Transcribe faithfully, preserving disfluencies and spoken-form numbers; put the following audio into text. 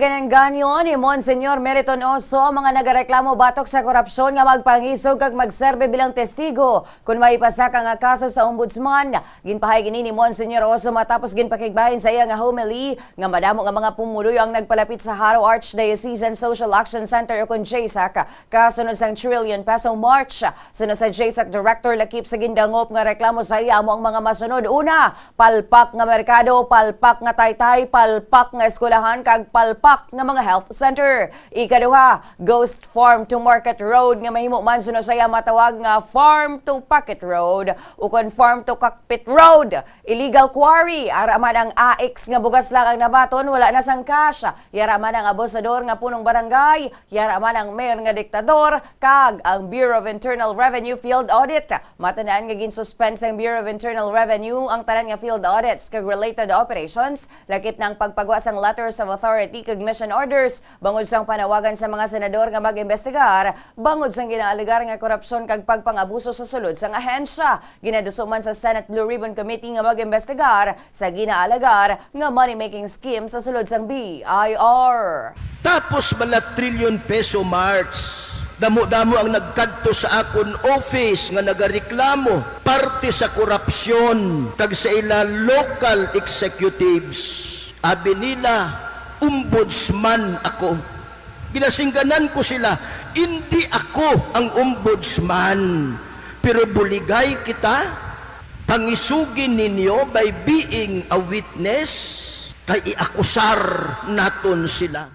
Pinangganyo ni Monsignor Meriton Oso ang mga nagareklamo batok sa korupsyon nga magpangisog kag magserbe bilang testigo kon may pasaka nga kaso sa Ombudsman. Ginpahayag ini ni Monsignor Oso matapos ginpakigbahin sa iya nga homily nga madamo nga mga pumuluyo ang nagpalapit sa Jaro Archdiocesan Social Action Center, o kon JSAC, kasunod sang Trillion Peso March. Suno sa JSAC Director Lakip, sa gindangop nga reklamo sa iya amo ang mga masunod: una, palpak nga merkado, palpak nga taytay, palpak nga eskwelahan, kag palpak nga mga health center. Ikaduha, ghost farm to market road nga mahimo man suno sa iya matawag nga farm to pocket road ukon farm to cockpit road. Illegal quarry, ara man ang A X nga bugas lang ang nabaton, wala na sang cash. Yara man ang abusador nga punong barangay, yara man ang mayor nga diktador, kag ang Bureau of Internal Revenue field audit. Matandaan nga ginsuspend sang Bureau of Internal Revenue ang tanan nga field audits kag related operations, lakip na ang pagpagwa sang letters of authority kag mission orders bangod sang panawagan sa mga senador nga mag-imbestigar bangod sang ginaalegar nga korupsyon kag pagpangabuso sa sulod sang ahensya. Ginaduso man sa Senate Blue Ribbon Committee nga mag-imbestigar sa ginaalegar nga money-making scheme sa sulod sang B I R. Tapos bala Trillion Peso March, damo-damo ang nagkadto sa akon office nga nagareklamo parte sa korupsyon kag sa ila local executives. Abi nila, ombudsman ako. Ginasingganan ko sila, "Indi ako ang ombudsman, pero buligay kita. Pangisugi ninyo by being a witness, kay iakusar naton sila."